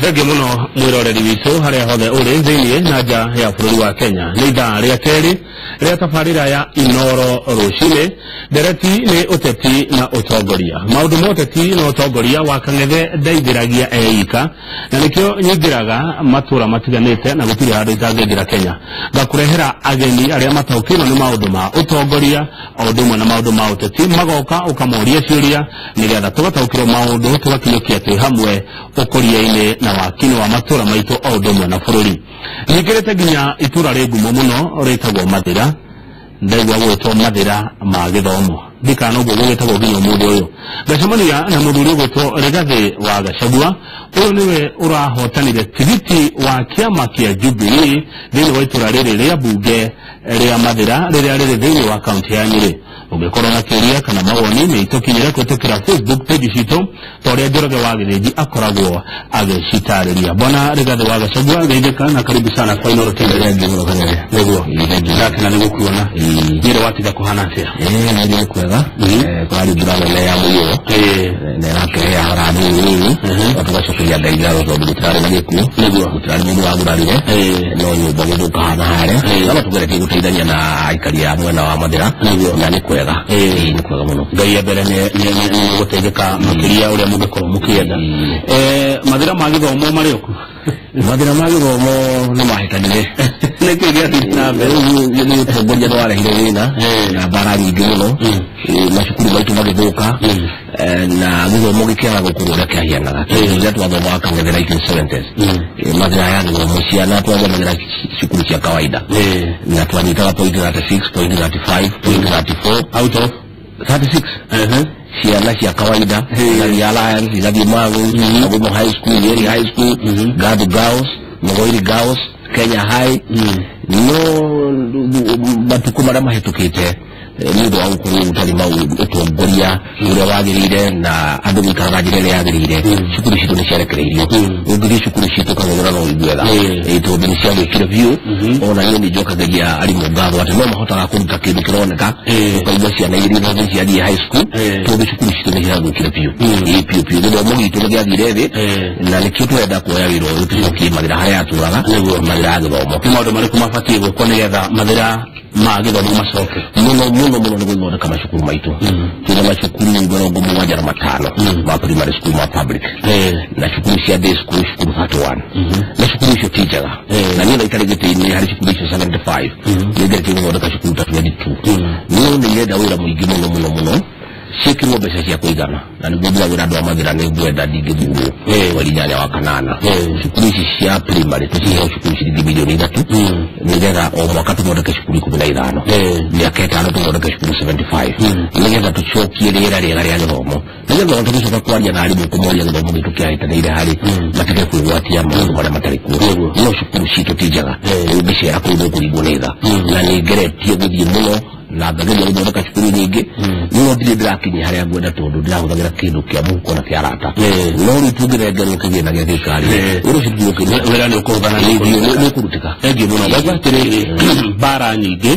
Thengiũ mũno mwĩroreri witũ harĩa hothe ũrĩ thĩinĩ na nja ya bũrũri wa Kenya. Nĩ ithaa rĩa kerĩ rĩa tabarĩra ya Inoro rũcinĩ. Ndereti nĩ ũteti na ũtongoria. Maũndũ ma ũteti na ũtongoria wa Kang'ethe ndeithĩragia eika, na nĩkĩo nyingĩraga matũra matiganĩte na gũtirĩ handũ itangĩingĩra Kenya. Ngakũrehera ageni arĩa mataũkĩirwo nĩ maũndũ ma ũtongoria o ũndũ ũmwe na maũndũ ma ũteti, magoka ũkamoria ciũria nĩgetha tũgataũkĩrwo maũndũ tũgakinyũkia twĩ hamwe ũkũria-inĩ na wakini wa matũra maitũ o ũndũ ũmwe na bũrũri. Nyingĩrĩte nginya itũra rĩ ngumo mũno rĩtagwo Mathĩra. Ndaigua gwĩtwo Mathĩra ma gĩthomo, ndikana ũguo gũgĩtagwo nginya ũmũthĩ ũyũ. Ngacemania na mũthuri ũgwĩtwo Rigathĩ wa Gachagua. Ũyũ nĩwe ũrahotanire tigiti wa kĩama kĩa Jubilee thĩinĩ wa itũra rĩrĩ rĩa mbunge rĩa Mathĩra rĩrĩa rĩrĩ thĩinĩ wa kaunti ya Nyĩrĩ. Ũngĩkorwo na kĩũria kana mawoni nĩ itũkinyĩre kũhĩtũkĩra Facebook page citũ ta ũrĩa Njoroge wa Gĩthĩnji akoragwo agĩcitarĩria. Bwana Rigathĩ wa Gachagua, geithĩka na karibu sana kwa Inoro TV. Nĩguo ndakena nĩ gũkuona. Nyĩrĩ watiga kũhana atĩa? Nĩ kwega. Kũrarĩ mbura nene ya mũiyũro na ĩrakĩrĩa hora nini nini, no tũgacokeria Ngai ngatho tondũ gũtirarĩ na gĩkuũ, gũtirarĩ mũndũ wagurarire, no nyũmba gũthũka hana harĩa, no tũgeretie gũteithania na aikari a mwena wa Mathĩra na nĩ kwega. Nĩ kwega mũno. Ngai mbere nĩ gũteithĩka makĩria ũrĩa mũngĩkorwo mũkĩenda. Mathĩra ma gĩthomo marĩ oku? Mathĩna ma gĩthomo nĩ mahĩtanire. Nĩkĩ gĩathire na mbere? Nĩ ũtongoria nĩ warehire thĩna na mbara nyingĩ mũno, macukuru maitũ magĩthũka na gĩthomo gĩkĩaga gũkorwo ũrĩa kĩahianaga. Rĩrĩa twathomaga Kang'ethe 1970s, mathĩna ya gĩthomo ciana twathomagĩra cukuru cia kawaida na twanyitaga point 36, point 35, point 34 out of 36. Ciana cia kawaida igathiĩ Alliance, igathiĩ Magu, Magumo High School, Nyeri High School, Gadu Girls, Mugoiri Girls, Kenya High. No matukũ marĩa mahĩtũkĩte, nĩ ũndũ wa gũkorwo gũtarĩ mau ũtongoria ũrĩa wagĩrĩire na andũ gũikara na njĩra ĩrĩa yagĩrĩire, cukuru citũ nĩ ciarekereirio. Ũngĩthiĩ cukuru citũ Kang'ethera no ũigue tha, tondũ nĩ ciathũkire biũ. Ona niĩ nĩ njokagĩria arimũ ngatho atĩ no mahotaga kũruta kĩndũ kĩroneka, ũkaigua ciana igĩrĩ ithatũ ciathiĩ high school, tondũ cukuru citũ nĩ cirathũkire biũ. Ĩĩ, biũ biũ. Gĩthomo gitũ nĩ gĩathire thĩ na nĩkĩo tũrenda kuoya wĩra ũyũ tũcokie Mathĩra harĩa yatũraga, Mathĩra ya gĩthomo. Nĩ maũndũ marĩkũ mabatiĩ gwĩkwo nĩgetha Mathĩra ma gĩthomo macoke? Mũno mũno mũno nĩ gũthondeka macukuru maitũ. Twĩna macukuru 75 ma primary school ma public na cukuru cia day school cukuru 31, na cukuru icio ti njega. Na niĩ na itarĩ gĩtĩ-inĩ harĩ cukuru icio 75 nĩ ngeretie gũthondeka cukuru ta 22, no nĩ irenda wĩra mũingĩ mũno mũno mũno, ciĩkĩrwo mbeca cia kũigana. Na nĩguo ndĩrawĩra andũ a Mathĩra nĩ ngwenda ndingĩthurwo mweri 8 wa kanana, cukuru ici cia primary tũciheo cukuru ciringi mirioni 3, nĩgetha o mwaka tũthondeke cukuru 15, mĩaka 5 tũthondeke cukuru 75, nĩgetha tũcokie rĩera rĩega rĩa gĩthomo, nĩgetha ona tũgĩcoka kwaria na arimũ kũmoria gĩthomo gitũ kĩahĩtanĩire harĩ matige kwĩgwatia maũndũ marĩa matarĩ kuo. No cukuru citũ ti njega, ũngĩcera kũu nĩũkũringwo nĩ tha. Na nĩ ngeretie gũthiĩ mũno na ngageria gũthondeka cukuru nyingĩ, no ndirĩ ndĩrakinyia harĩa ngwenda tondũ ndĩrahũthagĩra kĩndũ kĩa mũhuko na kĩa arata. No rĩu tũngĩnengerwo kĩgĩna gĩa thirikari, ũndũ ũcio wĩra nĩ ũkũhũthana. Nĩ ũkũrutĩka. Thengiũ mũno. Ngaigua atĩrĩrĩ, mbara nyingĩ,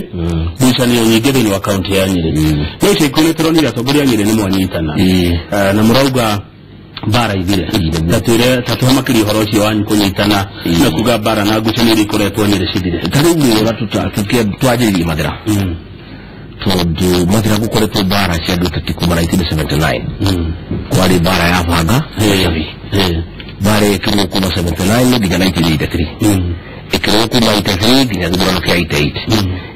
ngucanio nyingĩ thĩinĩ wa kaunti ya Nyĩrĩ. Nĩ ica ikuhĩ nĩ tũronire atongoria a Nyĩrĩ nĩ mwanyitana na mũrauga mbara ithire. Tatwĩre, tatũhe makĩria ũhoro ũcio wanyu kũnyitana na kuga mbara na ngucanio iria ikoretwo Nyĩrĩ cithire. Ta rĩu rĩra twanjĩrĩirie Mathĩra, tondũ Mathĩra gũkoretwo mbara cia andũ ũteti kuma 1979. Kwarĩ mbara ya banga Cabi, mbara ĩkĩrwo kuma 79 nginya 1983, ĩkĩrwo kuma 83 nginya gĩthurano kĩa 88,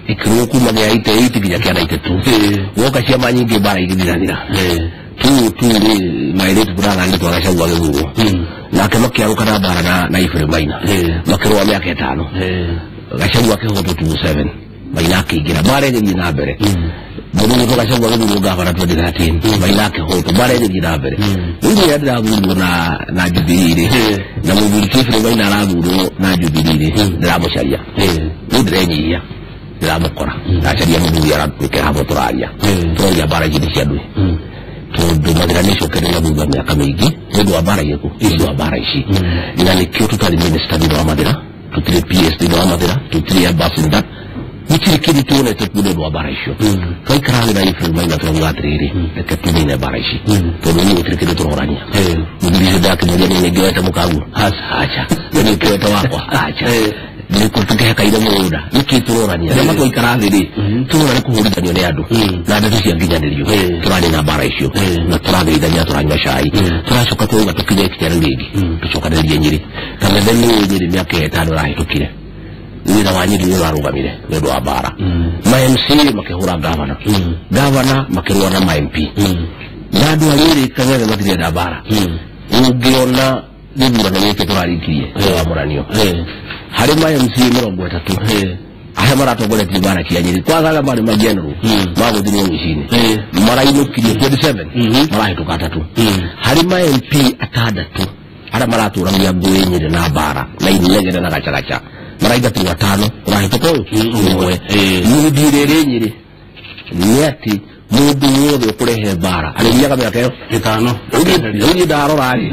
ĩkĩrwo kuma gĩa 88 nginya kĩa 92. Woka ciama nyingĩ, mbara igĩthiranĩra. Tu rĩ my late brother nĩ twagacagua gĩthurwo nake, makĩarũka na mbara na Ephraim Maina, makĩrũa mĩaka 5. Gachagua akĩhotwo 27, Maina akĩingĩra, mbara ĩgĩthiĩ na mbere. Mũndũ ũgwĩtwo Gachagua gĩthurwo gavana 2013, Maina akĩhotwo, mbara ĩgĩthiĩ na mbere. Rĩu rĩrĩa ndĩrathurwo na Jubilee rĩ, na mũthuri ti Ephraim Maina arathurwo na Jubilee rĩ, ndĩramũcaria rĩu, ndĩrenyihia, ndĩramũkora, ndacaria mũthuri aratuĩke hamwe tũraria, tũraria mbara ici nĩ cia ndũĩ, tondũ Mathĩra nĩ ĩcokete na thutha mĩaka mĩingĩ nĩ ũndũ wa mbara irĩkũ? Nĩ ũndũ wa mbara ici. Na nĩkĩo tũtarĩ minister thĩinĩ wa Mathĩra, tũtirĩ PS thĩinĩ wa Mathĩra, tũtirĩ ambassador. Gũtirĩ kĩndũ tuonete kuo nĩ ũndũ wa mbara icio. Twaikara thĩ na Ephraim Maina tũrauga atĩrĩrĩ, reke tũnine mbara ici tondũ niĩ gũtirĩ kĩndũ tũrorania. Mũthuri ũcio ndakĩmũria niĩ nĩngĩoete mũkaguo, acha, nĩ ngĩoete wakwa, acha, nĩkũ tũkĩhakaire mũgũnda, nĩkĩ tũrorania? Rĩrĩa twaikara thĩ rĩ, tũrona nĩ kũhũrithanio nĩ andũ na ndeto cia nginyanĩrio. Tũranina mbara icio na tũrageithania, tũranyua cai, tũracoka tũrauga tũkinye ikinya rĩu rĩngĩ tũcokanĩrĩrie Nyĩrĩ. Kameme nĩ Nyĩrĩ mĩaka 5 ĩrahĩtũkire wĩra wa Nyĩrĩ nĩ ũrarũgamire nĩ ũndũ wa mbara. Ma MCA makĩhũra gavana, gavana makĩrũa na ma MP, na andũ a Nyĩrĩ Kang'ethe matirenda mbara. Ũngĩona gĩthurano gĩkĩ tũrarĩkirie wamũranio harĩ ma MCA 30 arĩa maratongoretie mbara cia Nyĩrĩ, kwanza arĩa marĩ ma general magũthirwo rũcinĩ marainũkirie 27, marahĩtũka 3. Harĩ ma MP 6 arĩa maratũragia ngũĩ Nyĩrĩ na mbara na inegene na gacagaca maraingatirwo 5, ũrahĩtũka ũyũ ũmwe. Mũndũ rĩrĩ Nyĩrĩ nĩ atĩ mũndũ wothe ũkũrehe mbara arĩthiaga mĩaka ĩyo 5. Rĩu niĩ ndarora rĩ,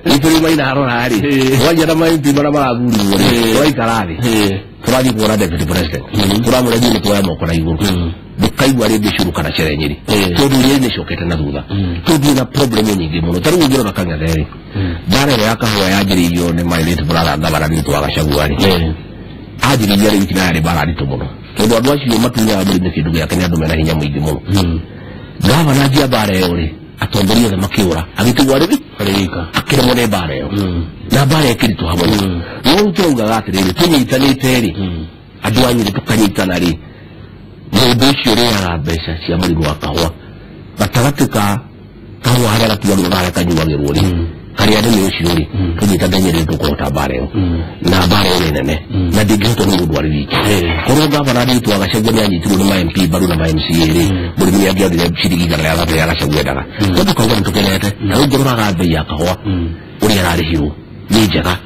Ephraim Maina arora rĩ, twaria na ma MP marĩa marathurirwo rĩ, tũraikara thĩ tũrathiĩ kuona deputy president, tũramwĩra ithuĩ nĩ tuoya moko na igũrũ, ndũkaigua rĩngĩ curu kana cere Nyĩrĩ, tondũ Nyĩrĩ nĩ ĩcokete na thutha, tondũ ĩna problem nyingĩ mũno. Ta rĩu ũngĩrora Kang'ethe rĩ, mbara ĩrĩa ya kahũa yanjĩrĩirio nĩ my late brother gavana witũ wa Gachagua rĩ, anjĩrĩirie rĩu ikinya yarĩ mbara nditũ mũno, tondũ andũ acio matunyaga mũrĩmi kĩndũ gĩake nĩ andũ mena hinya mũingĩ mũno. Gavana anjia mbara ĩyo rĩ, atongoria othe makĩũra, agĩtigwo arĩ akĩremwo nĩ mbara ĩyo, na mbara ĩkĩritũha mũno. No rĩu tũraugaga atĩrĩrĩ, tũnyitanĩte rĩ, andũ a Nyĩrĩ tũkanyitana rĩ, mũndũ ũcio ũrĩaga mbeca cia mũrĩmi wa kahũa gatagatĩ ka kahũa harĩa gatuagĩrwo na harĩa kanyuagĩrwo rĩ, karĩa nĩ ũcio rĩ, tũnyitane Nyĩrĩ tũkũhota mbara ĩyo, na mbara ĩyo nĩ nene na ndĩngĩhotwo nĩ mũndũ arĩ wiki. Korwo gavana witũ wa Gachagua nĩ anyitirwo nĩ ma MP mbaru na ma MCA rĩ, mũrĩmi nĩ angĩonire ciringi 130 ya Gachagua endaga. Tondũ kauga nĩ tũkenete, na rĩu ngĩroraga mbei ya kahũa ũrĩa ĩrarĩhirwo nĩ njega.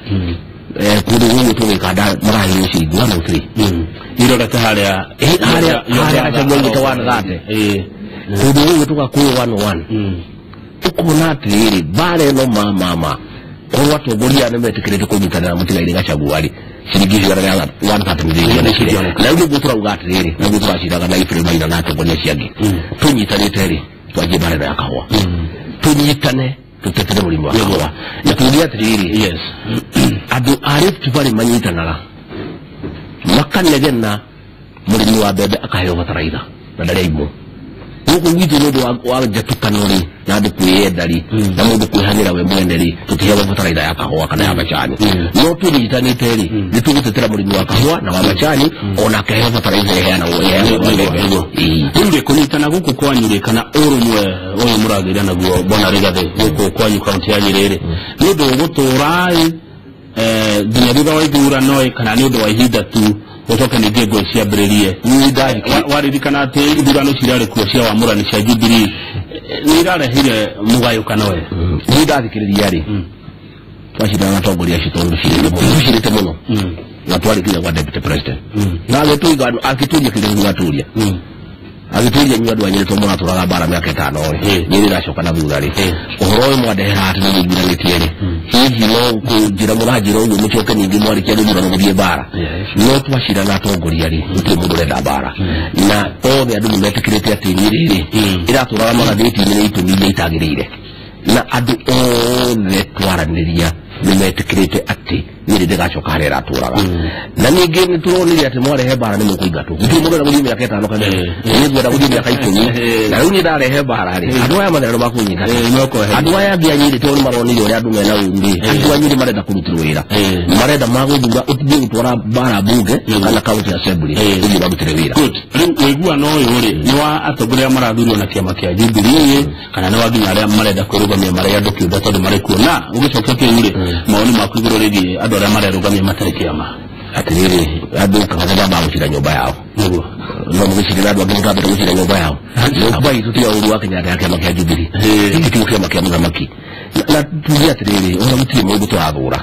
Kũndũ gũgũ tũgĩkanda marahĩrwo ciringi 103. Irorete harĩa harĩa Gachagua aigĩte 130, kũndũ gũgũ tũgakũyũ 101. Ũkuona atĩrĩrĩ, mbara ĩno mama korwo atongoria nĩ metĩkĩrĩte kũnyitanĩra mũtigairĩ Gachagua rĩ, ciringi 130 nĩingĩonekire. Na rĩu nĩguo tũrauga atĩrĩrĩ, nĩguo tũraciraga na Ephraim Maina na atongoria acio angĩ, tũnyitanĩte rĩ, twanjie mbara ĩno ya kahũa, tũnyitane tũtetere mũrĩmi wa kahũa, na tuuge atĩrĩrĩ, andũ a Rift Valley manyitanaga makanegena mũrĩmi wa mbembe akaheo bataraitha na ndarĩ aimwo. Gũkũ gwitũ nĩ ũndũ wa njatũkano rĩ, na andũ kwĩyenda rĩ, na mũndũ kwĩhanĩra we mwene rĩ, tũtiheagwo bataraitha ya kahũa kana ya macani. No tũnyitanĩte rĩ, nĩ tũgũtetera mũrĩmi wa kahũa na wa macani ona akaheo bataraitha ĩheanagwo mbembe. Rĩu rĩ, kũnyitana gũkũ kwanyu rĩ, kana ũrũmwe ũyũ mũragĩire naguo bwana Rigathĩ gũkũ kwanyu kaunti ya Nyĩrĩ rĩ, nĩ ũndũ ũgũtũra ĩ nginya thutha wa ithurano ĩ, kana nĩ ũndũ wa ihinda tu gũcoke ningĩ ngũĩ ciambĩrĩrie? Waririkana atĩ ithurano cirarĩ kuo cia wamũrani cia Jubilee nĩ irarehire mũgayũkano we? Niĩ ndathikĩrĩria rĩ, twacindana na atongoria acio tondũ tũcirĩte mũno, na twarĩ nginya gwa deputy president, na agĩtũria kĩrĩa gĩatũria, agĩtũria inyuĩ andũ a Nyĩrĩ tondũ mũratũraga mbara mĩaka 5 rĩ, Nyĩrĩ ĩracoka na thutha rĩ, ũhoro ũyũ mwandehera atĩ nĩ mũiguithanĩtie rĩ, hihi no kũnjĩra mũranjĩra ũguo mũcoke ningĩ mwarĩkia gĩthurano mũthiĩ mbara? No twacira na atongoria rĩ, gũtirĩ mũndũ ũrenda mbara, na othe andũ nĩmetĩkĩrĩte atĩ Nyĩrĩ rĩ ĩratũraga magathĩti-inĩ nĩ itũmi iria itagĩrĩire, na andũ othe twaranĩria nĩmetĩkĩrĩte atĩ Nyĩrĩ ndĩgacoka harĩa ĩratũraga. Na ningĩ nĩ tũronire atĩ mwarehe mbara nĩ mũkũingatwo, gũtirĩ mũndũ ũrenda gũthiĩ mĩaka 5 kana niĩ ngwenda gũthiĩ mĩaka 10, na rĩu niĩ ndarehe mbara rĩ, andũ aya matherero makũnyita. Andũ aya angĩ a Nyĩrĩ tondũ nĩmaronire ũrĩa andũ mena ũru rĩ, andũ a Nyĩrĩ marenda kũrutĩrwo wĩra, marenda magũthura ũthiĩ gũtwara mbara bunge kana county assembly ũthiĩ marutĩre wĩra. Rĩu ũiguano ũyũ rĩ, nĩ wa atongoria arĩa marathurwo na kĩama kĩa Jubilee kana nĩ wa nginya arĩa marenda kwĩrũgamia marĩ andũ kĩũmbe tondũ marĩ kuo? Na ũgĩcokia kĩu rĩ, mawoni maku igũrũ rĩgiĩ andũ arĩa marerũgamia matarĩ kĩama? Atĩrĩrĩ, andũ kang'ethe mambaga gũcira nyũmba yao, nĩguo no mũgĩcirĩra andũ angĩ mũtambĩte gũcira nyũmba yao. Nyũmba itũ ti ya Uhuru wa Kenyatta ya kĩama kĩa Jubilee, gĩkĩ tio kĩama kĩa mũthamaki. Na tuge atĩrĩrĩ, ona gũtirĩ mũndũ tũrathũra,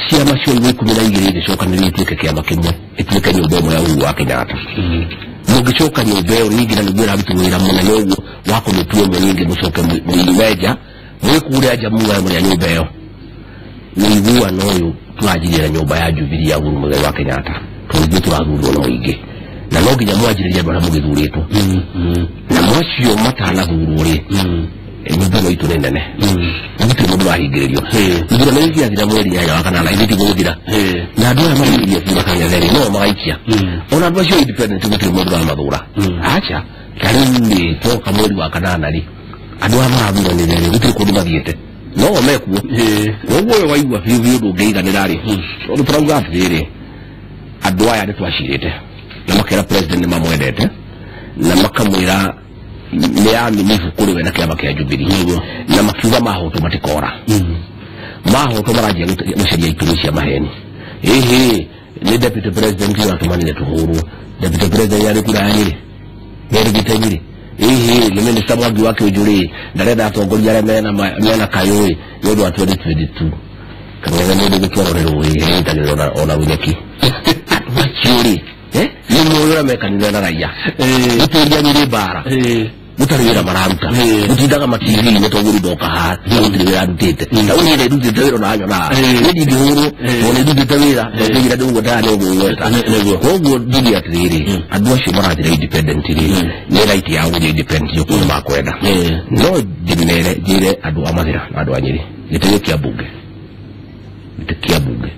ciama ciothe 12 igĩcokanĩrĩria ituĩke kĩama kĩmwe, ituĩke nyũmba ĩmwe ya Uhuru wa Kenyatta. Mũngĩcoka nyũmba ĩyo ningĩ, na nĩguo ĩrarutwo wĩra mũnene ũguo wa kũmĩtua ĩmwe, ningĩ mũcoke mũiume nja, mwĩkure nja mugae mũrĩ a nyũmba ĩyo. Ũiguano ũyũ tũranjirie na nyũmba ya Jubilee ya Uhuru Muigai wa Kenyatta, Tondũ ithuĩ tũrathurwo na ũingĩ na no nginya mwanjĩrĩrie andũ arĩa mũgĩthurĩtwo na mwacio matanathurwo rĩ, nyũmba ĩno itũ nĩ nene na gũtirĩ mũndũ wahingĩrĩrio. Ithurano ici ciathira mweri 8 wa kanana, ithuĩ tigũgũthira na andũ aya maraikirie kura Kang'ethe no magaikia. Ona andũ acio independent gũtirĩ mũndũ ũramathũra. Acha, ta rĩu rĩ, twoka mweri wa kanana rĩ, andũ aya marathuranire rĩ, gũtirĩ kũndũ mathiĩte, no mekuo. Ũguo we waigua biũ biũ ndũngĩiganĩra rĩ, tondũ tũrauga atĩrĩrĩ, andũ aya nĩ twacirĩte na makera president nĩ mamwendete na makamwĩra nĩ aminifu kũrĩ we na kĩama kĩa Jubilee, na makiuga mahotwo matikora. Mahotwo maranjia gũcaria itũmi cia maheni. Ĩhĩ, nĩ deputy president ũratũmanire tũhũrwo. Deputy president yarĩ kura ya Nyĩrĩ, nĩerĩgĩte Nyĩrĩ. Ĩhĩ, nĩ minister Mwangi wa Kĩũnjũ rĩ, ndarenda atongoria arĩa mena kayũ ĩ nĩ ũndũ wa 2022. Kang'ethe mũndũ gũtwarwo nĩ rũĩ nĩnyitagĩrĩra ona rũnyeki. Andũ acio rĩ, nĩ mũĩ ũrĩa mekanire na raia gũtũria Nyĩrĩ mbara, gũtarĩ wĩra mararuta, gũtindaga ma-TV-inĩ tondũ ndoka haha na gũtirĩ wĩra ndutĩte. Ta ũyũ nĩ ndutĩte wĩra ona nyonaga niĩ ndingĩhũrwo tondũ nĩ ndutĩte wĩra, ndĩgira ndĩgũgwetaga nĩ ũgũgweta. Koguo njuge atĩrĩrĩ, andũ acio maranjĩra independent rĩ, nĩ right yao gũthiĩ independent yo kũrĩa makwenda. No ndĩmere njĩre andũ a Mathĩra na andũ a Nyĩrĩ, gĩtĩ kĩa mbunge, gĩtĩ kĩa mbunge,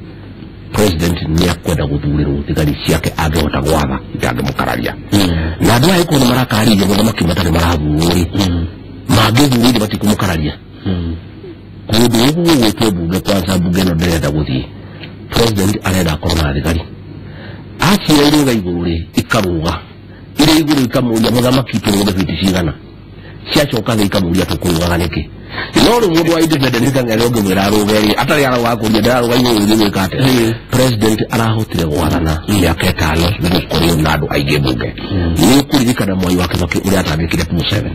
president nĩ akwenda gũthurĩrwo thigari ciake angĩhota gwatha itangĩmũkararia. Na andũ aya ĩkorwo nĩ marakarĩria mũthamaki matarĩ marathurwo rĩ, mangĩthurwo matikũmũkararia. Kũndũ gũkũ gũgwĩtwo mbunge, kwanza mbunge ĩno ndĩrenda gũthiĩ, president arenda akorwo na thigari acira irũga igũrũ rĩ, ikarũga irĩ igũrũ ikamũria mũthamaki tũrũge biti cigana, ciacoka thĩ ikamũria tũkũrũgaga nĩkĩ. No rĩu mũndũ wa independent Kang'ethe ũngĩmwĩra arũge rĩ, atarĩ arauga kũria ndĩrarũga igũrũ ũthiĩ gwĩka atĩa. President arahotire gwathana mĩaka 5 nĩ gũkorwo na andũ aingĩ mbunge. Nĩ ũkũririkana Mwai wa Kibaki ũrĩa atangĩkire 27,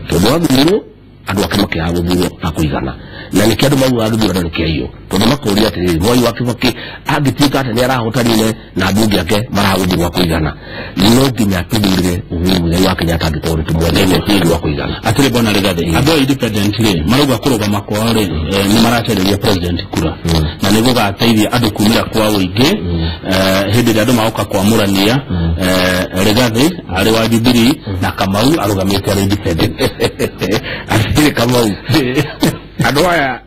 tondũ athurwo andũ ake makĩaga gũthurwo akũigana, na nĩkĩo andũ maugaga gĩthurano nĩ kĩaiywo, tondũ makoria atĩrĩrĩ, Mwai wa Kibaki angĩtuĩka atĩ nĩ arahotanire na mbunge ake maragũthurwo akũigana, no nginya tũthurire Uhuru Muigai wa Kenyatta angĩkorwo nĩ tũmwendete andũ akũigana. Atĩrĩ bwana Rigathi, andũ a independent rĩ marauga kũrũgama kwao rĩ, nĩ maracereria president kura na nĩ gũgateithia andũ kumĩra kwa ũingĩ hĩndĩ ĩrĩa andũ magoka kwamũrania Rigathi arĩ wa Jubilee na Kamau arũgamĩte arĩ independent. Atĩrĩ Kamau, andũ aya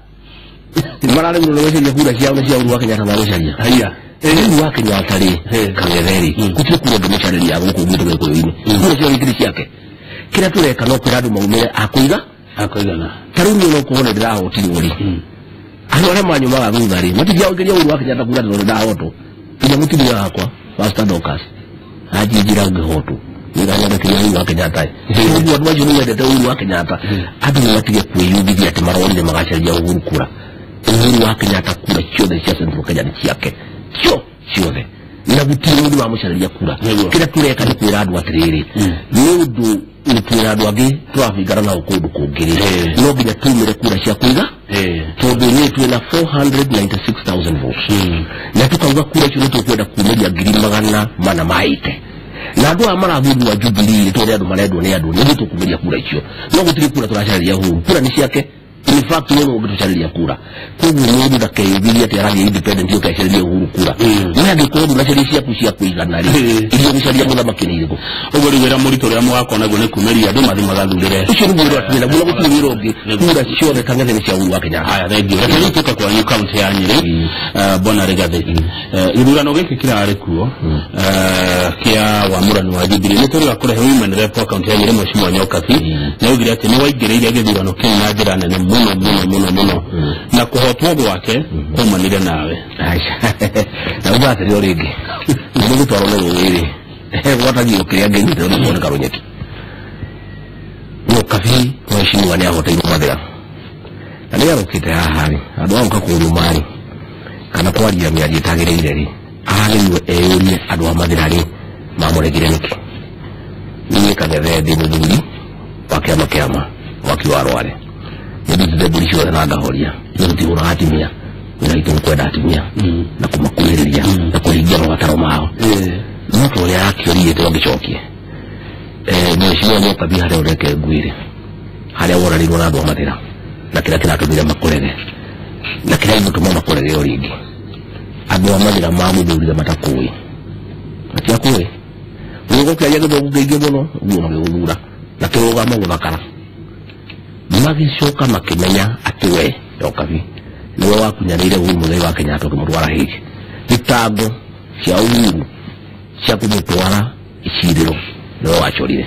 mararemirwo nĩ gũcaria kura ciao nĩ cia Uhuru wa Kenyatta magũcaria. Haiya. Uhuru wa Kenyatta rĩ, Kang'ethe rĩ, gũtirĩ kura ũngĩmũcarĩria gũkũ gwitũ Gĩkũyũ-inĩ, kura ciao itirĩ ciake. Kĩrĩa tũreka no kwĩra andũ maumĩre akũiga akũigana. Ta rĩu niĩ no kuona ndĩrahotirwo rĩ, andũ arĩa manyumaga thutha rĩ matingĩaũkĩria Uhuru wa Kenyatta kura tondũ ndahotwo. Nginya mũtumia wakwa Pastor Dorcas anjinjira ũngĩhotwo nĩnganyandĩkĩria Uhuru wa Kenyatta. Koguo andũ acio nĩmendete Uhuru wa Kenyatta, andũ nĩ matige kwĩyumithia atĩ marorire magacaria Uhuru kura. Uhuru wa Kenyatta kura ciothe cia Central Kenya nĩ ciake cio ciothe, na gũtirĩ mũndũ wamũcarĩria kura. Kĩrĩa tũreka nĩ kwĩra andũ atĩrĩrĩ, nĩ ũndũ nĩ twĩra andũ angĩ tũrabingana nao kũndũ kũngĩ rĩ, no nginya tumĩre kura cia kũiga, tondũ niĩ twĩna 496,000 votes na tukauga kura icio nĩ tũkwenda kumĩria 480,000, na andũ aya marathurwo a Jubilee tondũ andũ marendwo nĩ andũ nĩguo tũkumĩria kura icio. No gũtirĩ kura tũracarĩria Uhuru, kura nĩ ciake. In fact we ũngĩtũcarĩria kura. Koguo mũndũ ndakeyumithie atĩ arathiĩ independent ũkecarĩria Uhuru kura. We angĩkorwo ndũnacaria ciaku cia kũigana rĩ, iria ũgũcaria mũthamaki nĩ irĩkũ? Ũguo rĩu wĩra mũritũ ũrĩa mũgakorwo naguo nĩ kumĩria andũ mathiĩ magathurĩre. Ũcio nĩguo wĩra twĩna guo, na gũtirĩ wĩra ũngĩ. Kura ciothe Kang'ethe nĩ cia Uhuru wa Kenyatta. Haya, thengiũ. Reke rĩu tũke kwanyu kaunti ya Nyĩrĩ, bwana Rigathi. Gĩthurano gĩkĩ kĩrarĩ kuo kĩa wamũrani wa Jubilee nĩ tũrĩ kũrehe women rep wa kaunti ya Nyĩrĩ Mheshimiwa Nyokabi, nĩ augire atĩ nĩ waingĩrĩire gĩthurano kĩu na njĩra nene mũno mũno mũno mũno, na kũhotwo gwake kwaumanire nawe. Na uga atĩrĩ o rĩngĩ, mũndũ gũtwarwo nĩ rũĩ rĩ, gwatagio kĩrĩa angĩnyitĩrwo nĩ kuoneka rũnyeki. Nyokabi mheshimiwa nĩ ahoteirwo Mathĩra, na rĩrĩa arũkĩte haha rĩ, andũ a gũka kũruma rĩ, kana kwaria mĩario ĩtagĩrĩire rĩ, aragĩrĩirwo eyũrie andũ a Mathĩra rĩ mamũregire nĩkĩ. Niĩ Kang'ethe ndĩ mũthuri wa kĩama kĩama mwaki wa Rware, nĩ ndutĩte mbũri ciothe na ngahoria. Ithuĩ tũtigũraga atumia, wĩra witũ nĩ kwenda atumia na kũmakuhĩrĩria na kũhingia mabataro mao. No ta ũrĩa akĩũrire tũngĩcokie, mheshimiwa Nyokabi harĩa ũreke ngwĩre harĩa woranirwo na andũ a Mathĩra na kĩrĩa kĩratũmire makũrege na kĩrĩa gĩgũtũma makũrege o rĩngĩ. Andũ a Mathĩra mamũthurire matakũĩ, Matiakũĩ ũgũkĩaria gĩthũngũ kĩingĩ mũno ũguo magĩgũthura na kĩrũgamo gũthakara. Magĩcoka makĩmenya atĩ we Nyokabi nĩwe wakunyanĩire Uhuru Muigai wa Kenyatta ũkĩmũtwara Hague. Thitango cia Uhuru cia kũmũtwara icirĩro nĩwe wacorire.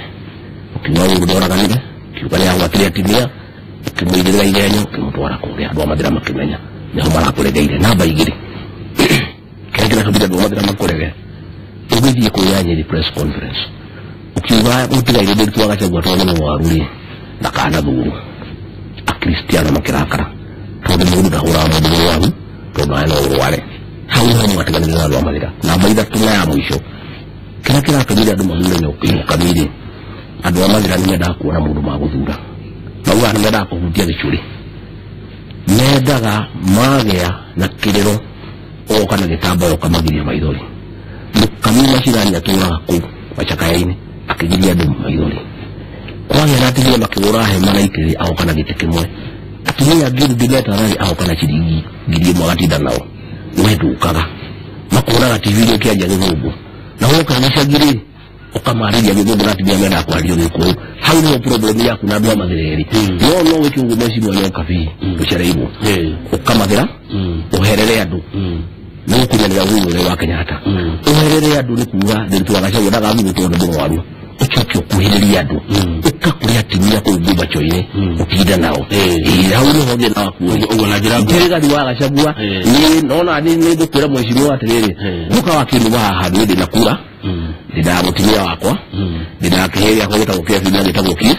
Ũkiuga Uhuru nĩoraganire, ũkiuga nĩagwatire atumia, ũkĩmũigĩrĩra igenyo, ũkĩmũtwara kũrĩa. Andũ a Mathĩra makĩmenya nĩho marakũregeire. Namba 2 kĩrĩa kĩratũmire andũ a Mathĩra makũrege, ũgĩthiĩ kũrĩa Nyeri press conference ũkiuga mũtigairĩ Ndiritu wa Gachagua tondũ nĩ mũrwaru rĩ ndakanathurwo. Akristiano makĩrakara tondũ mũndũ ndahũraga mũndũ mũrwaru tondũ nawe no ũrware. Hau nĩho mwatiganire na andũ a Mathĩra. Namba 3 na ya mũico kĩrĩa kĩratũmire andũ mathure Nyokabi rĩ, andũ a Mathĩra nĩmendaga kuona mũndũ magũthura. Maugaga nĩmendaga kũhutia gĩcũrĩ, mendaga magĩa na kĩrĩro oka na gĩtambaya ũkamagiria maithori. Mũkami Macirani atũraga kũu macakaya-inĩ akĩgiria andũ maithori. Kwagĩa na atumia makĩgũra hema na itĩrĩ agoka na gĩtĩ kĩmwe. Atumia angĩ ndĩmetararĩ agoka na ciringi 1000 agatinda nao. We ndũkaga makuonaga TV-inĩ ũkĩaria gĩthũngũ na woka gĩcagi rĩ ũkamarĩria gĩthũngũ na atumia mendaga kwaria gĩkũyũ. Hau nĩho problem yaku na andũ a Mathĩra erĩ. No wĩke ũguo mheshimiwa Nyokabi ũcereirwo ũkamathĩra ũherere andũ nĩ gũkunyanĩra Uhuru Muigai wa Kenyatta. Ũherere andũ nĩ kuga Ndiritu wa Gachagua ndagathurwo tondũ nĩ mũrwaru. Ũcoke ũkuhĩrĩrie andũ ũka kũrĩ atumia kũu ngumbacho-inĩ ũtinde nao. Hau nĩho thĩna waku ũrĩ. Ũguo na njĩra nguhĩ. Rigathi wa Gachagua niĩ nona nĩ ngũkwĩra mheshimiwa atĩrĩrĩ, mũka wa kĩnuma haha niĩ ndĩna kura, ndĩna mũtumia wakwa, ndĩna kĩhĩĩ gĩakwa gĩtagwo Kevin na gĩtagwo Kiss,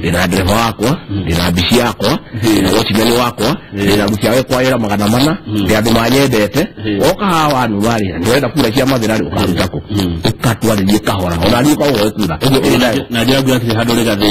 ndĩna ndereba wakwa, ndĩna mbici yakwa, ndĩna watchman wakwa, ndĩna aruti a wĩra wĩra 400, ndĩ andũ manyendete. Woka haha wanuma rĩ, nĩ ũrenda kura cia Mathĩra rĩ, ũkaruta kũ? Ũkatwarĩrie kahora ona niĩ ũkaũhoe kura. Na njĩra nguhĩ atĩrĩ handũ Rigathĩ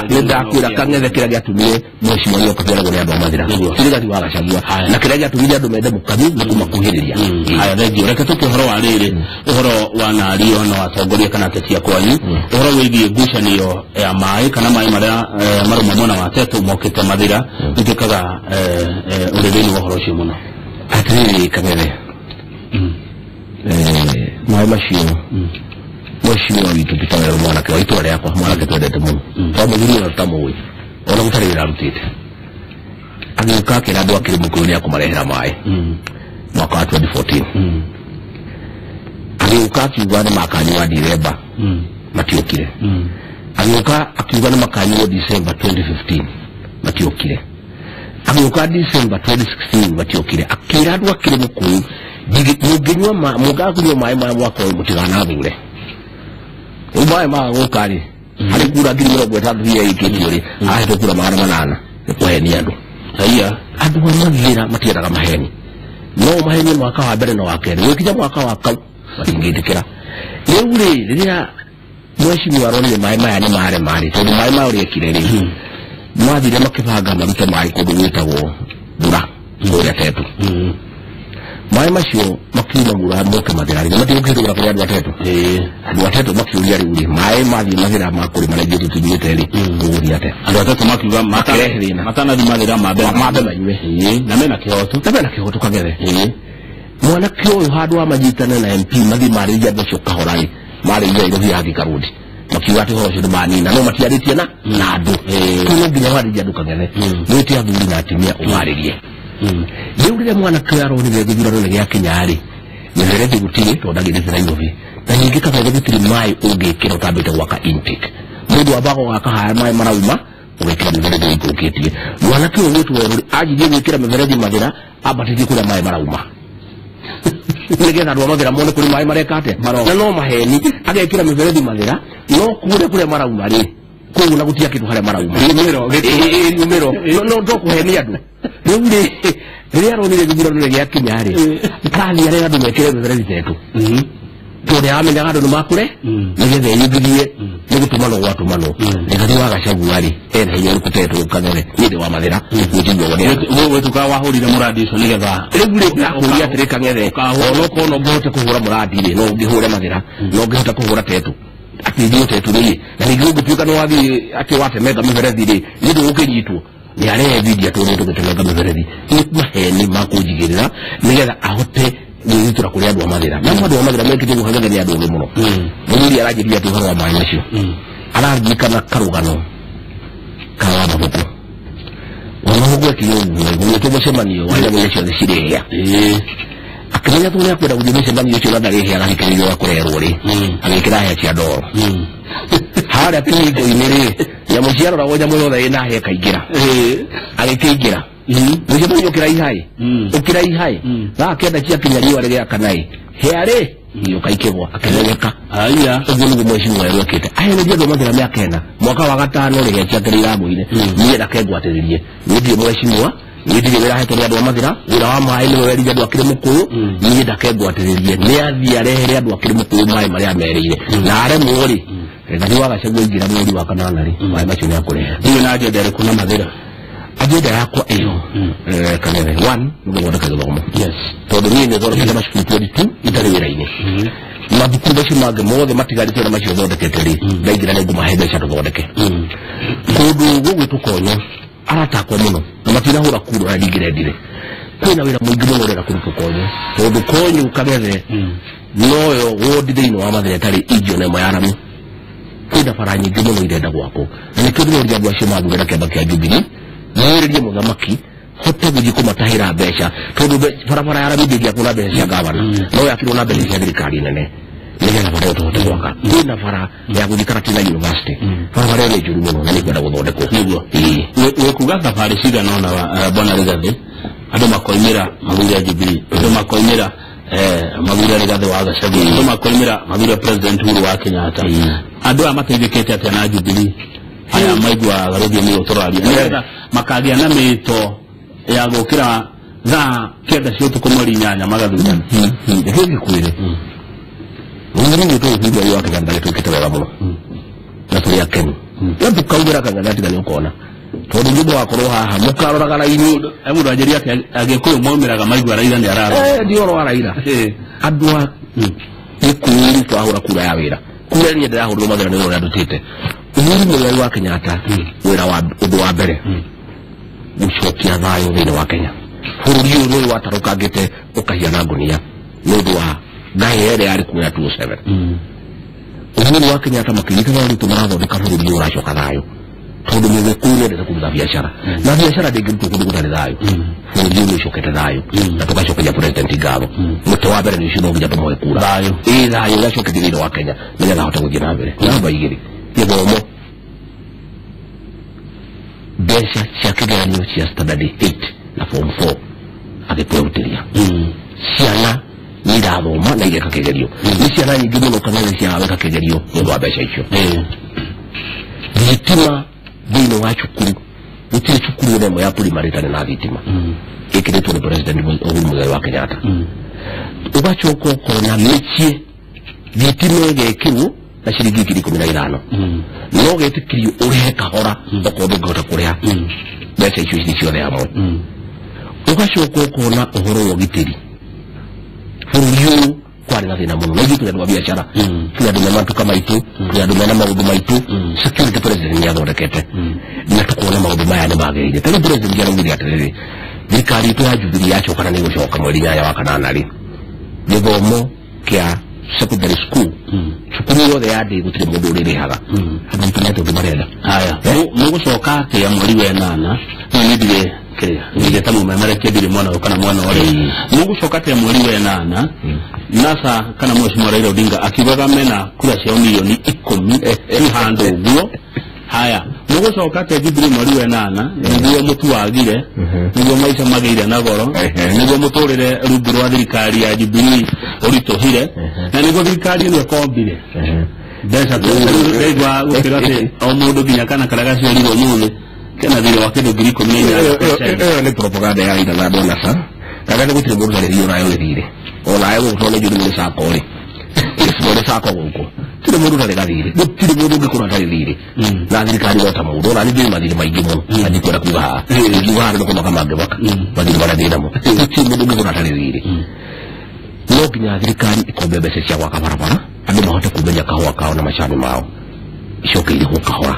nĩ ndakwĩra Kang'ethe kĩrĩa gĩatũmire mheshimiwa Nyokabi aragwo nĩ andũ a Mathĩra ti Rigathĩ wa Gachagua, na kĩrĩa gĩatũmire andũ mende Mũkami nĩ kũmakuhĩrĩria. Haya, thengiũ. Reke tũke ũhoro wa rĩrĩ, ũhoro wa nario na watongoria kana ateti a kwanyu, ũhoro wĩgiĩ ngucanio ya maĩ kana maĩ marĩa maruma mwena wa Tetu mokĩte Mathĩra, nĩtuĩkaga ũrĩ thĩinĩ wa ũhoro ũcio mũno. Atĩrĩrĩ Kang'ethe, maĩ macio mheshimiwa witũ Peter Werũ mwanake wa itũra rĩakwa, mwanake twendete mũno, twamũthurire na tũtamũĩ ona gũtarĩ wĩra arutĩte, agĩũka akĩra andũ akĩrĩ mũkũyũ nĩ akũmarehera maĩ mwaka wa 2014. Agĩũka akiuga nĩ makanyua Dithemba, matiokire. Agĩũka akiuga nĩ makanyuo December 2015, matiokire. Agĩũka December 2016, matiokire. Akĩra andũ akĩrĩ mũkũyũ mũngĩnyua mũngaga kũnyua maĩ maya mwaka ũyũ mũtiganathure. Rĩu maĩ maga gũka rĩ, harĩ kura 60,000 iria ĩikĩtio rĩ, ahetwo kura 800 nĩ kũhenia andũ. Haiya. Andũ a Mathĩra matiendaga maheni, no maheni mwaka wa mbere na wa kerĩ, gwĩkinya mwaka wa kau matingĩtĩkĩra. Rĩu rĩ, rĩrĩa mheshimiwa aronire maĩ maya nĩ marema rĩ, tondũ maĩ maya ũrĩa ekire rĩ, mathire makĩbanga marute maĩ kũndũ gwĩtagwo Mbura kũrĩa Tetu. Maĩ macio makiuma Mbura moke Mathĩra rĩ, matigũkĩhĩtũkĩra kũrĩ andũ a Tetu. Andũ a Tetu makiũria rĩu rĩ, maĩ mathiĩ Mathĩra ma kũrĩma na ithuĩ tũtinyuĩte rĩ, gũgũthiĩ atĩa? Andũ a Tetu makiuga Makirehe thĩna. matanathiĩ Mathĩra mambe mambe manyue. Na mena kĩhoto. Na mena kĩhoto Kang'ethe. Mwanake ũyũ handũ wa manyitane na MP mathiĩ marĩrie andũ acio kahora rĩ, marĩrie Nairobi ya Thika Road, makiuga atĩ ũhoro ũcio nĩmanina, no matiarĩtie na andũ. Rĩu no nginya warĩrie andũ Kang'ethe, wĩte athuri na atumia ũmarĩrie. Rĩu rĩrĩa mwanake ũyũ aronire gĩthurano nĩ gĩakinya rĩ, mĩberethi gũtirĩ tondũ ndagĩrĩte Nairobi, na ningĩ Kang'ethe gũtirĩ maĩ ũngĩkĩra ũtambĩte gwaka intake. Mũndũ ambaga ũgaka harĩa maĩ marauma ũgekĩra mĩberethi ĩikũrũkĩtie. Mwanake ũyũ gwĩtwo Werũ rĩ, anjirie gwĩkĩra mĩberethi Mathĩra ambatĩtie kũrĩa maĩ marauma, nĩgetha andũ a Mathĩra mone kũrĩ maĩ mareka atĩa, na no maheni agekĩra mĩberethi Mathĩra, no kũrĩa kũrĩa marauma rĩ, koguo na gũtiakĩtwo harĩa marauma riumĩro, no to kũhenia andũ. Rĩu rĩ, rĩrĩa aronire gĩthurano nĩ gĩakinya rĩ, arathiĩ arera andũ mekĩre mĩberethi Tetu, tondũ nĩaramenyaga andũ nĩ makũre, nĩgetha eyumbirie nĩ gũtũmanwo gwatũmanwo. Rigathĩ wa Gachagua rĩ, ena hinya ũrĩkũ Tetu Kang'ethe? Niĩ ndĩ wa Mathĩra, nĩnjiguagwo nĩ andũ. Wĩtukaga wahũrire mũrandi ũcio nĩgetha Rĩu rĩ, ndakũria atĩrĩ Kang'ethe, onokorwo no ngĩhote kũhũra mũrandi rĩ, no ngĩhũre Mathĩra, no ngĩhota kũhũra Tetu, atĩ ithuĩ Tetu rĩ, na ningĩ ũngĩtuĩka nĩ wathiĩ atĩ watemenga mĩberethi rĩ, nĩ ndũgũkĩnyitwo. Nĩ arehe video tũrĩ tũgĩtemenga mĩberethi, nĩ maheni ma kũnjigĩrĩra nĩgetha ahote Gwĩthitũra kũrĩ andũ a Mathĩra. Na andũ a Mathĩra mekĩte ũguo Kang'ethe nĩ andũ ogĩ mũno. Mũthuri aranjĩria atĩ ũhoro wa maĩ macio. Araririkana karũgano ka wa Mabuku. Wa Mabuku ekire ũguo, gũgĩtwo mũcemanio wa nyamũ iria ciothe cirĩ hĩa. Akĩmenya tondũ nĩakwenda gũthiĩ mũcemanio ũcio na ndarĩ hĩa agathikĩrĩria ũrĩa kũrerwo rĩ, agĩkĩra hĩa cia ndoro. Harĩa kĩhingo-inĩ rĩ, nyamũ ciaroragwo nyamũ yothe ĩna hĩa ĩkaingĩra. Agĩkĩingĩra. Mũcemanio ũkĩraiha-ĩ, ũkĩraiha-ĩ, thaa 9 ciakinya riũa rĩgĩakana-ĩ, hĩa rĩ, igĩũka ikĩgwa, akĩmenyeka. Aya. Ũguo nĩguo mheshimiwa Werũ ekĩte. Aheneria andũ a Mathĩra mĩaka 4, mwaka wa 5 rĩ, hĩa ciake nĩ iragũire. Niĩ reke ngwatĩrĩrie. Niĩ ndirĩ mheshimiwa, niĩ ndirĩ wĩra hetwo nĩ andũ a Mathĩra, wĩra wa maĩ nĩwe werire andũ a Kĩrĩmũkũyũ, niĩ ndake ngwatĩrĩrie. Nĩ athiĩ arehere andũ a Kĩrĩmũkũyũ maĩ marĩa merĩire. Na aremwo rĩ, Rigathi wa Gachagua aingĩra mweri wa 8 rĩ, maĩ macio nĩ akũrehe. Niĩ na agenda ĩrĩkũ na Mathĩra? Agenda yakwa ĩyo, Kang'ethe, 1, nĩ gũthondeka gĩthomo. Yes. Tondũ niĩ nĩ thondekete macukuru 22 itarĩ wĩra-inĩ. Mathukuru macio mangĩ mothe matigarĩte na macio thondekete rĩ, ndaingĩra nĩ ngũmahe mbeca tũthondeke. Kũndũ gũgwĩtwo Konyo, arata akwa mũno, na matinahũra kura ũrĩa ndingĩrendire. Kwĩna wĩra mũingĩ mũno ũrenda kũrutwo Konyo. Tondũ Konyo Kang'ethe, noyo wodi thĩinĩ wa Mathĩra ĩtarĩ injiona ĩmwe ya rami. Kwĩna bara nyingĩ mũno irenda gwakwo. Na nĩkĩo ndĩroria andũ acio mathure na kĩama kĩa Jubilee, mwĩrĩrie mũthamaki, hote gũthiĩ kũmatahĩra mbeca. Tondũ barabara ya rami ndĩngĩakwo na mbeca cia gavana, no yakirwo na mbeca cia thirikari nene. Nĩgetha bara ĩyo tũhote gwaka. Kwĩna bara ya gũthiĩ Karatina University. Barabara ĩyo nĩ njũru mũno na nĩkwenda gũthondekwo. Nĩguo. Ĩĩ. Wĩkuga thabarĩ cigana ũna wa, Bwana Rigathĩ, andũ makoimĩra mathure Jubilee, andũ makoimĩra, mathure Rigathĩ wa Gachagua, andũ makoimĩra mathure President Uhuru wa Kenyatta. Andũ aya mateithĩkĩte atĩa na Jubilee? Aya maiguaga rũthiomi rũrũ tũraria. Nĩgetha makagĩa na mĩto ya gũkĩra thaa 9 cia ũtukũ mweri 8 magathurana. Reke ngĩkwĩre. Rũthiomi rwitũ Uhuru wa Kenyatta nĩtwĩkĩte wega mũno. Na tũrĩ akenu. No ndũkaumĩra Kang'ethe tiga nĩ ũkona. Tondũ nyũmba wakorwo haha, mũkaroraga raini. Mũndũ anjĩria atĩ Agĩkũyũ maumĩraga maigua Raila nĩ ararora. Ndi ũhoro wa Raila. Andũ a Gĩkũyũ twahũra kura ya wĩra. Kura niĩ ndĩrahũrwo Mathĩra nĩ ũrĩa ndutĩte. Uhuru Muigai wa Kenyatta, wĩra wa ũndũ wa mbere, gũcokia thayũ thĩinĩ wa Kenya. Bũrũri ũyũ nĩ watarũkangĩte ũkahiana ngũnia nĩ ũndũ wa ngahĩha ĩrĩa yarĩ kuo ya 2007. Uhuru wa Kenyatta makĩnyitana Ruto marathondeka bũrũri ũyũ ũracoka thayũ. Tondũ Mũgĩkũyũ nĩendete kũruta biacara. Na biacara ndĩngĩrutwo kũndũ gũtarĩ thayũ. Bũrũri ũyũ nĩũcokete thayũ. Na tũgacokeria President ngatho. Mũtĩ wa mbere nĩ ũcio no nginya tũmũhe kura. Thayũ. Ĩĩ, thayũ ũgacokerio thĩinĩ wa Kenya nĩgetha ahote gũthiĩ na mbere. Namba 2, gĩthomo. Mbeca cia kĩgeranio cia standard 8 na form 4 agĩkũrutĩria. Ciana nĩ irathoma na igeka kĩgerio. Nĩ ciana nyingĩ mũno kana nĩ ciageka kĩgerio nĩ ũndũ wa mbeca icio. Thitima thĩinĩ wa cukuru, gũtirĩ cukuru ona ĩmwe ya primary ĩtarĩ na thitima. Ĩkĩrĩtwo nĩ President Uhuru Muigai wa Kenyatta. Ũgacoka ũkona mĩciĩ thitima ĩgekĩrwo na ciringi ngiri ikũmi na ithano. No getĩkĩrio ũrĩhe kahora, okorwo ndũngĩhota kũrĩha mbeca icio ici ciothe hamwe. Ũgacoka ũkona ũhoro wa ũgitĩri. Bũrũri ũyũ kwarĩ na thĩna mũno. Na ithuĩ tũrĩ andũ a biacara. Tũrĩ andũ mena matuka maitũ, tũrĩ andũ mena maũndũ maitũ. Security president nĩ athondekete. Na tũkona maũndũ maya nĩ magĩrĩire. Ta rĩu president araugire atĩrĩrĩ, thirikari itũ ya Jubilee yacoka na nĩ ĩgũcoka mweri 8 wa 8 rĩ, gĩthomo kĩa secondary school, cukuru yothe ya ndĩ gũtirĩ mũndũ ũrĩrĩhaga. Andũ aitũ nĩ atĩ marenda. Haya, mũgũcoka atĩa mweri wa 8? Niĩ ndirĩ kĩrĩa, ndirĩ ta mũmemerekia, ndirĩ mwana ũyũ kana mwana ũrĩa. Mũgũcoka atĩa mweri wa 8? NASA kana Mheshimiwa Raila Odinga akiugaga mena kura ciao milioni 10 ci handũ ũguo. Haya, mũgũcoka atĩa Jubilee mweri wa 8? Nĩguo mũtu wagire, nĩguo maica magĩire na goro, nĩguo mũtũrĩre rungu rwa thirikari ya Jubilee ũritũhire, na nĩguo thirikari ĩno ĩkombire mbeca. Ndaigua gũkĩra atĩ o mũndũ nginya kana karĩa gaciarirwo ũmũthĩ kena thirĩ wa kĩndũ ngiri ikũmi na inyanya. Ĩyo nĩ propaganda ya Raila na andũ a NASA. Kana nĩ gũtirĩ mũndũ ũtarĩ thiĩ onawe wĩ thirĩ. Onawe gũkũ tondũ nĩ njũĩ nĩ sacco rĩ. Nĩ sacco gũkũ. Gũtirĩ mũndũ ũtarĩ gathirĩ. Gũtirĩ mũndũ ũngĩkorwo atarĩ thirĩ. Na thirikari no ta mũndũ. Ona niĩ ndĩ mathirĩ maingĩ mũno. Na ndikwenda kuga haha. Ingiuga haha nĩ kũmaka mangĩmaka. Mathirĩ marĩa ndĩ namo. Gũtirĩ mũndũ ũngĩkorwo atarĩ thirĩ. No nginya thirikari ĩkombe mbeca cia gwaka barabara, andũ mahote kumenya kahũa kao na macani mao. Icoke irĩhwo kahora.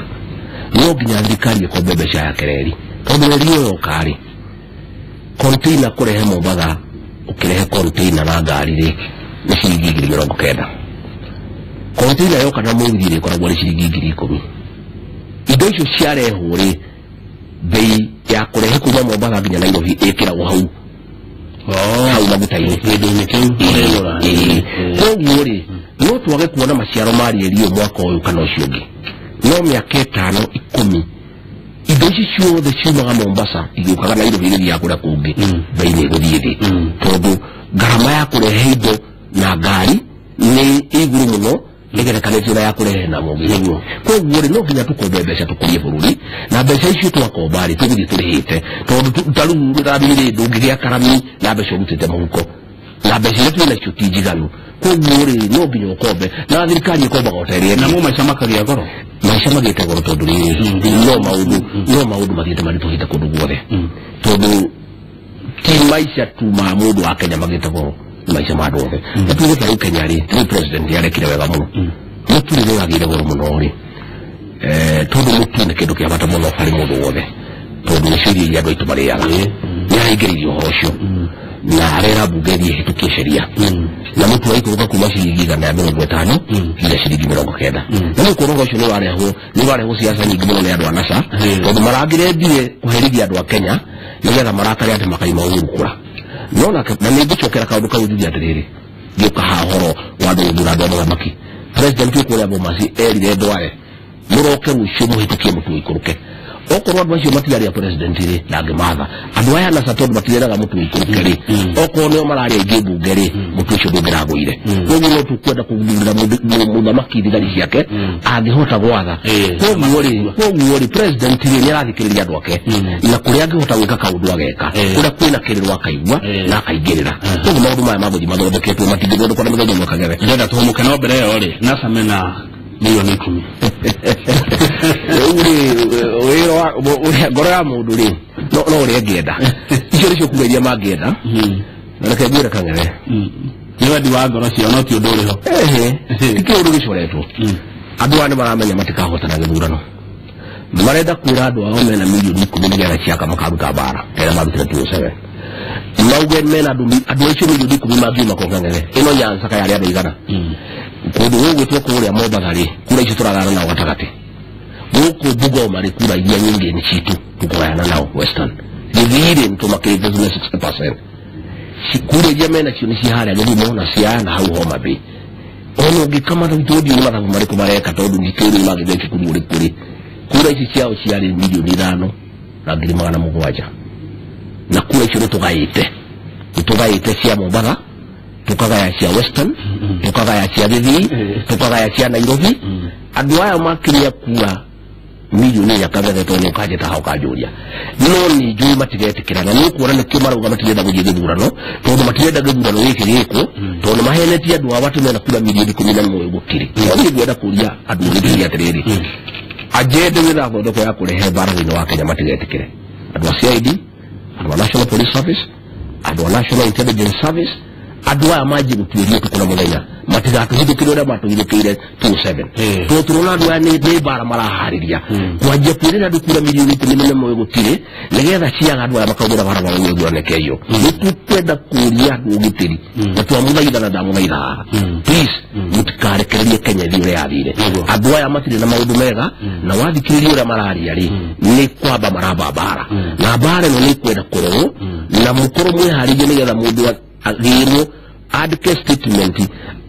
No nginya thirikari ĩkombe mbeca ya kereri. Tondũ reri ĩyo yoka rĩ, container kũrehe Mombatha ũkĩrehe container na ngari rĩ nĩ ciringi 90,000. Container yoka na mũgithi rĩ ĩkoragwo arĩ ciringi 10,000. Indo icio ciarehwo rĩ bei ya kũrehe kuma Mombasa nginya Nairobi ĩkĩragwo hau hau maguta-inĩ kĩndũ-inĩ kĩu ũregũra. Koguo rĩ no twage kuona maciaro ma rĩerio mwaka ũyũ kana ũcio ũngĩ, no mĩaka 5 10 indo ici ciothe ciumaga Mombasa igĩũkaga Nairobi igĩthiaga kũrĩa kũngĩ, bei nĩ ĩgũthiĩ thĩ tondũ ngarama ya kũrehe indo na ngari nĩ igũrũ mũno nĩgerekanĩtio na ya kũrehe na mũgithi. Koguo rĩ no nginya tũkombe mbeca tũkũrie bũrũri, na mbeca icio twakomba rĩ tũgũthiĩ tũrĩhĩte tondũ ta rĩu rami rĩ ndũngĩgĩa karami na mbeca ũrutĩte mũhuko, na mbeca iria twĩ nacio ti njiganu. Koguo rĩ no nginya ũkombe, na thirikari ĩkombaga o ta ĩrĩa ĩngĩ. Namo maica makagĩa goro, maica magĩte goro tondũ rĩrĩ no maũndũ mathiĩte maritũhĩte kũndũ guothe, tondũ ti maica tu ma mũndũ wa Kenya magĩte goro, nĩ maica ma andũ othe. Na tuge ta rĩu Kenya rĩ, rĩu president nĩarekire wega mũno, mũtu rĩrĩa ũragĩire goro mũno rĩ, tondũ mũtu nĩ kĩndũ kĩa bata mũno harĩ mũndũ wothe, tondũ nĩcio irio iria andũ aitũ marĩaga. Nĩaraingĩrĩirie ũhoro ũcio na arera mbunge ĩthiĩ ĩhĩtũkie sheria, na mũtu waikũrũka kuma ciringi 150 nginya ciringi 90. Na nĩ ũkuona ũhoro ũcio nĩ ũrarehwo siasa nyingĩ mũno nĩ andũ a NASA, tondũ marangĩrendire kũherithia andũ a Kenya nĩgetha marakare atĩ makaima Uhuru kura. No na nĩ ngũcokera kaũndũ kau njuge atĩrĩrĩ, ngĩũka haha ũhoro wa andũ gũthura andũ a mũthamaki, president ũyũ kũrĩa Bomas erire andũ aya mũroke rũciũ mũhĩtũkie mũtu ũikũrũke. Okorwo andũ acio matiarĩ a president rĩ ndangĩmatha andũ aya NASA tondũ matiregaga mũtu ũikũrũke rĩ, okorwo nĩo mararĩa aingĩ mbunge rĩ mũtu ũcio ndũngĩragũire. Koguo no tũkwenda kũthurĩra mũthamaki thigari ciake angĩhota gwatha. Koguo rĩ president rĩ nĩarathikĩrĩria andũ ake, na kũrĩa angĩhota gwĩka kaũndũ ageka, kũrĩa kwĩna kĩrĩro akaigua na akaingĩrĩra. Koguo maũndũ maya magũthiĩ mathondeketwo matingĩthondekwo na mĩthenya ĩmwe kagere. Ndĩrenda tũhũmũke, no mbere ĩyo rĩ NASA mena milioni 10. Rĩu rĩ wĩra wa ngoro ya mũndũ rĩ no ũrĩa ĩngĩenda, icio nĩcio kura iria mangĩenda. Na reke ngwĩre Kang'ethe, nĩ wendi wa ngoro ciao no ti ũndũ ũrĩ ho. Ti kĩũndũ gĩcoretwo. Andũ aya nĩ maramenya matikahotana gĩthurano, marenda kwĩra andũ ao mena milioni 10 nĩgetha ciaka makaruta mbara ĩrĩa marutire 27. Mauge mena andũ acio milioni 10 mangiuma kwa Kang'ethe ĩno Nyanza kaya arĩa andũ igana kũndũ gũgwĩtwo kũrĩa Mombatha rĩ kura icio tũragana nao gatagatĩ, gũkũ Bungoma rĩ kura iria nyingĩ nĩ citũ tũkũgayana nao Western, Gĩthii rĩ nĩtũmakĩrĩte na 60%. Kura iria mena cio nĩ cia harĩa Gĩthumo na cia na hau Homa Bay. Ona ũngĩkama rĩu tondũ nĩ mathabu marĩkũ mareka, tondũ ndikĩũĩ magĩthiĩ cukuru ũrĩkũ rĩ, kura ici ciao ciarĩ milioni 5,700,000, na kura icio nĩtũgaĩte cia Mombatha, tukagaya cia Western, tukagaya cia Gĩthii, tukagaya cia Nairobi. Andũ aya makinya kura milioni 4 Kang'ethe tondũ nĩũkanjĩta hau kanjũria, no nĩ njũĩ matigetĩkĩra, na nĩ ũkuona nĩkĩo marauga matirenda gũthiĩ gĩthurano, tondũ matirenda gĩthurano gĩkĩ gĩkwo, tondũ nĩmahenetie andũ ao atĩ mena kura milioni 11 gũtirĩ. No niĩ ngwenda kũria andũ gĩthii atĩrĩrĩ, agenda ĩrathondekwo ya kũrehe mbara thĩinĩ wa Kenya matigetĩkĩre. Andũ a CID, andũ a National Police Service, andũ a National Intelligence Service, andũ aya manjie gũtuĩria ũtukũ na mũthenya, matigatũhithũkĩre ũrĩa matũhithũkĩire 27. Tondũ tũrona andũ aya nĩ mbara maraharĩria kwanjia kwĩrĩra andũ kura milioni 11 gũtirĩ, nĩgetha ciaga andũ aya makaumĩra barabara gũgĩthurane iyo. Nĩtũkwenda kũria andũ ũgitĩri, na twamũthaitha na ndamũthaitha haha, please mũtikarekererie Kenya ĩthiĩ ũrĩa yathire. Andũ aya matirĩ na maũndũ mega, na wathikĩrĩria ũrĩa mararia rĩ nĩ kwamba maramba mbara, na mbara ĩno nĩ kwenda kũrorwo, na mũkorwo mwĩharĩirie nĩgetha mũndũ agĩrwo andĩke statement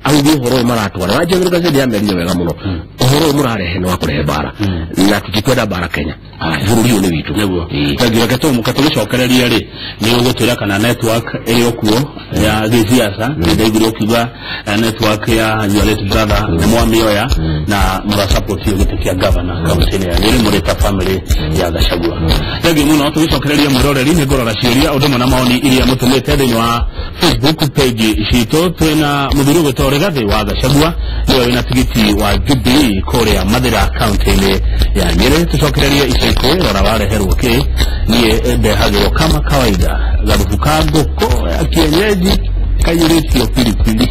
auge ũhoro ũyũ maratwara. Na General Gazzetta yamerire wega mũno, ũhoro ũyũ mũrarehe nĩ wa kũrehe mbara, na tũtikwenda mbara Kenya, bũrũri ũyũ nĩ witũ. Nĩguo thengiũ. Reke tũmũke tũgĩcokererie rĩ, nĩ ũgũtwĩra kana network ĩrĩ o kuo ya gĩsiasa. Nĩndaiguire ũkiuga network ya your late brother nĩ mwamĩoya na mũrasupport gĩtĩ kĩa governor kaunti-inĩ ya Nyĩrĩ mũrĩ ta family ya Gachagua. Thengiũ mũno. Tũgĩcokereria mwĩroreri, nĩ ngũrora ciũria ũndũ ũmwe na maoni iria mũtũmĩte thĩinĩ wa Facebook page citũ. Twĩna mũthuri ũgwĩtwo Rigathĩ wa Gachagua, nĩwe wĩna tigiti wa Jubilee kũrĩa Mathĩra kaunti-inĩ ya Nyĩrĩ. Tũcokererie ica ikuhĩ. Rora wareherwo kĩ, niĩ ndehagĩrwo kama kawaida gathubu ka ngũkũ ya kienyeji kaiyũrĩtio pilipili.